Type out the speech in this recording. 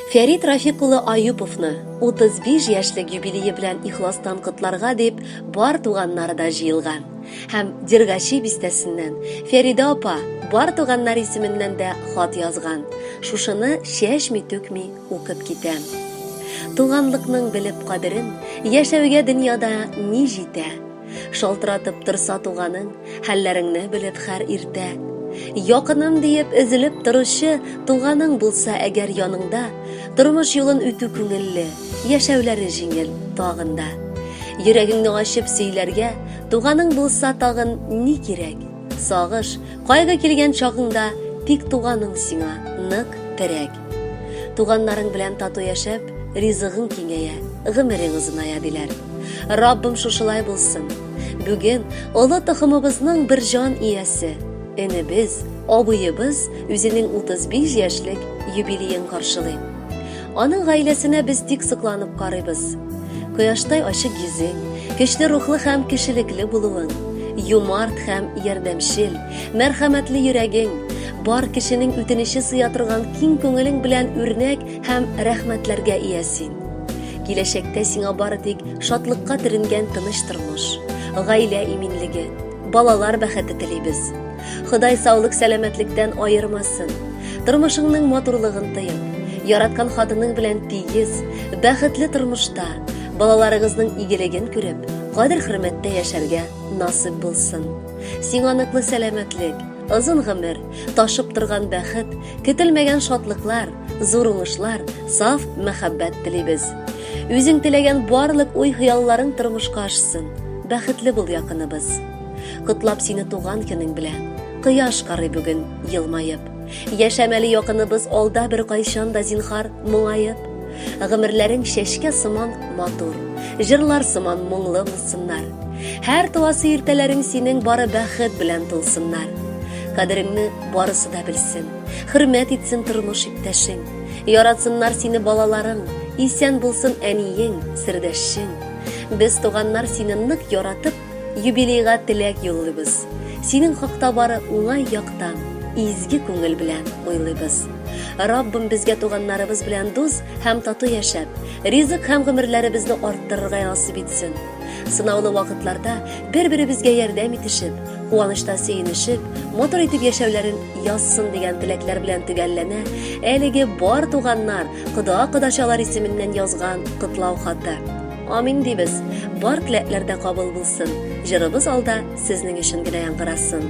Фәрит Рафик улы Аюповны 35 яшьлек юбилее белән ихластан котларга дип бар туганнары да җыелган. Һәм Дергачи бистәсеннән Фәридә апа бар туганнар исеменнән дә хат язган. Шушыны чәчми-түкми укып китәм. Туганлыкның белеп кадерен, яшәүгә дөньяда ни җитә? Шалтыратып торса туганың, хәлләреңне белеп хәр иртә. Якыным диеп өзелеп торучы туганың булса әгәр яныңда, тормыш юлын үтү күңелле, яшәүләре җиңел тагын да. Йөрәгеңне ачып сөйләргә туганың булса тагын ни кирәк? Сагыш, кайгы килгән чагыңда тик туганың сиңа нык терәк. Туганнарың белән тату яшәп, ризыгың киңәя, гомерең озыная, диләр. Раббым шушылай булсын. Бүген олы тохымыбызның бер җан иясе, энебез, абыебыз үзенең 35 яшьлек юбилеен каршылый. Аның гаиләсенә без тик сокланып карыйбыз. Кояштай ачык йөзең, көчле рухлы һәм кешелекле булуың, юмарт һәм ярдәмчел, мәрхәмәтле йөрәгең, бар кешенең үтенече сыя торган киң күңелең белән үрнәк һәм рәхмәтләргә ия син. Киләчәктә сиңа бары тик шатлыкка төренгән тыныч тормыш, гаилә иминлеге, балалар бәхете телибез. Ходай саулык-сәламәтлектән аермасын. Тормышыңның матурлыгын тоеп, яраткан хатының белән тигез, бәхетле тормышта, балаларыгызның игелеген күреп, кадер-хөрмәттә яшәргә насыйп булсын. Сиңа ныклы сәламәтлек, озын гомер, ташып торган бәхет, көтелмәгән шатлыклар, зур уңышлар, саф мәхәббәт телибез. Үзең теләгән барлык уй-хыялларың тормышка ашсын. Бәхетле бул, якыныбыз. Котлап сине туган көнең белән. Кояш карый бүген елмаеп. Яшәмәле якыныбыз алда бер кайчан да зинхар моңаеп. Гомерләрең чәчкә сыман матур, җырлар сыман моңлы булсыннар. Һәр туасы иртәләрең синең бары бәхет белән тулсыннар. Кадереңне барысы да белсен, хөрмәт итсен тормыш иптәшең. Яратсыннар сине балаларың, исән булсын әниең, сердәшчең. Без туганнар сине нык яратып, Юбилейга теләк юллыйбыз. Синең хакта бары уңай яктан, изге күңел белән уйлыйбыз. Раббым безгә туганнарыбыз белән дус һәм тату яшәп, ризык һәм гомерләребезне арттырырга насыйп итсен. Сынаулы вакытларда бер-беребезгә ярдәм итешеп, куанычта сөенешеп, матур итеп яшәүләрен язсын дигән теләкләр белән төгәлләнә әлеге бар туганнар, кода-кодачалар исеменнән язган котлау хаты. Амин дибез. Бар теләкләр дә кабул булсын. Җырыбыз алда сезнең өчен генә яңгырасын.